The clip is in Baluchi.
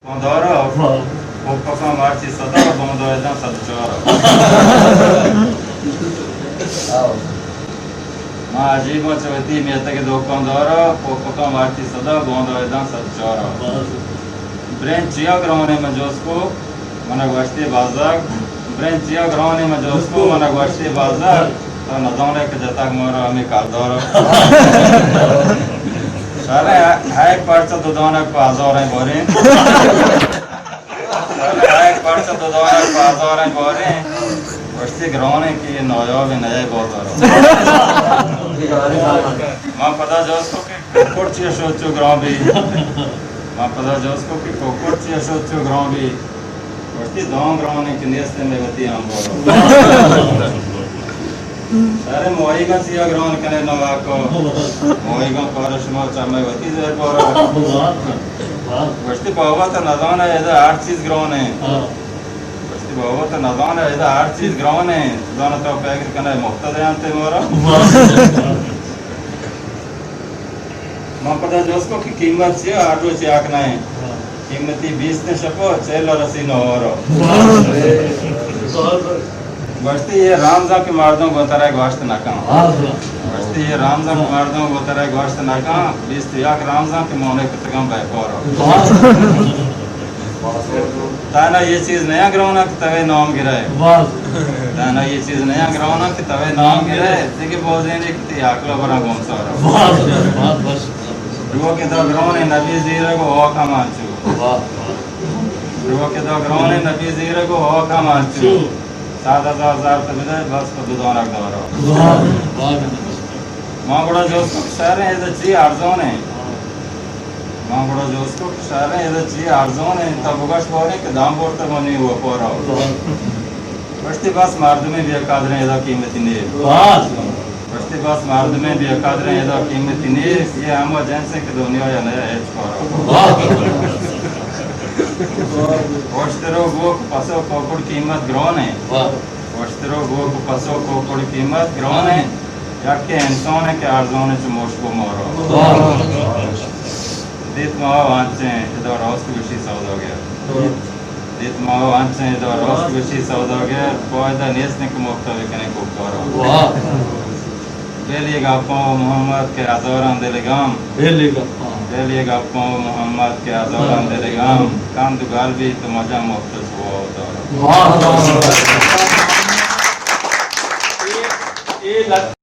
دارا، واہ۔ کوپکاں مارچی صدا، باندا اداں صد چارا۔ ما عجیباں چہ وتی میتگ دکاندارا، کوپکاں مارچی صدا، باندا اداں صد چارا۔ واہ۔ برنج چیا گرانیں من جست کو، منا گوشتی بازار۔ برنج چیا گرانیں من جست کو، منا گوشتی بازار۔ تو نزانے کہ جتگ مارا ہمے کلدارا۔ شریں، ہیک پرچہ دو دانگ پہ ہزاریں باریں۔ شریں، ہیک پرچہ دو دانگ پہ ہزاریں باریں۔ گوشتی گرانیں کہ یہ نایاب نئے بازار۔ ما پدا جست کو کہ کوکڑ چیا شد چو گران بی۔ ما پدا جست کو کہ کوکڑ چیا شد چو گران بی۔ گوشتی داں گرانیں کہ نیست مئے وتی امبارا۔ شریں، ماہیگاں چیا گران کنے نواکا۔ ماہیگاں پارا شما چمے وتی زہر بارا۔ گوشتی بابا تو نزانے ادا ہر چیز گرانیں۔ گوشتی بابا تو نزانے ادا ہر چیز گرانیں۔ زانا تو فکر کنے مفت دیانتے مارا۔ من پدا جست کو کہ قیمت چیا؟ ہر روچ یک نہ انت۔ ہاں۔ قیمتی بیست شپا، چل رسی نہارا۔ واہ۔ گوشتی یہ رمزاں کہ مردم گوں ترا گوشت نہ کن۔ واہ۔ گوشتی یہ رمزاں کہ مردم گوں ترا گوشت نہ کن، بیست یک رمزاں کہ مونے کتگاں بیپارا۔ واہ۔ تہنا یہ چیز نیا گرانا کہ توے نام گرے۔ واہ۔ تہنا یہ چیز نیا گرانا کہ توے نام گرے، دگہ بازینے کہ تئی عقل برا گم سارا۔ واہ، واہ، بس۔ روک دا گرانے نبی زیرگ و ہاک ہم انچو۔ واہ۔ روک دا گرانے نبی زیرگ و ہاک ہم انچو۔ صد ہزار زر تو بدے، بس پہ دو دانگ دارا۔ واہ، واہ۔ ما گڑا جست کو کہ شریں ادا چی ارزانیں؟ ما گڑا جست کو کہ شریں ادا چی ارزانیں؟ تا بگش باریں کہ دام برتگ منی وپارا۔ واہ۔ گوشتی بس مردمے بے قدریں ادا قیمتی نیست۔ واہ۔ گوشتی بس مردمے بے قدریں ادا قیمتی نیست، یہ ہما جنسیں کہ دنیا یا نیا ہچ کارا۔ واہ۔ اشتر و گوک پس و کوکڑ قیمت گرانیں۔ واہ۔ اشتر و گوک پس و کوکڑ قیمت گرانیں۔ یکے انسانے کہ ارزانیں چو مشک و مارا۔ واہ۔ دیت ما انچیں ادا راست گوشی سوداگر۔ دیت ما انچیں ادا راست گوشی سوداگر، فائدہ نیست کہ مفت بکنیں کوکارا۔ واہ۔ بل یہ گپاں و محمد کہ ہزاراں دل غم۔ بل یہ گپاں۔ بل یہ گپاں و محمد کہ ہزاراں دل غم۔ کند و گل بیت و مجن مفت چو دارا۔ واہ، واہ، واہ۔ اے، اے لت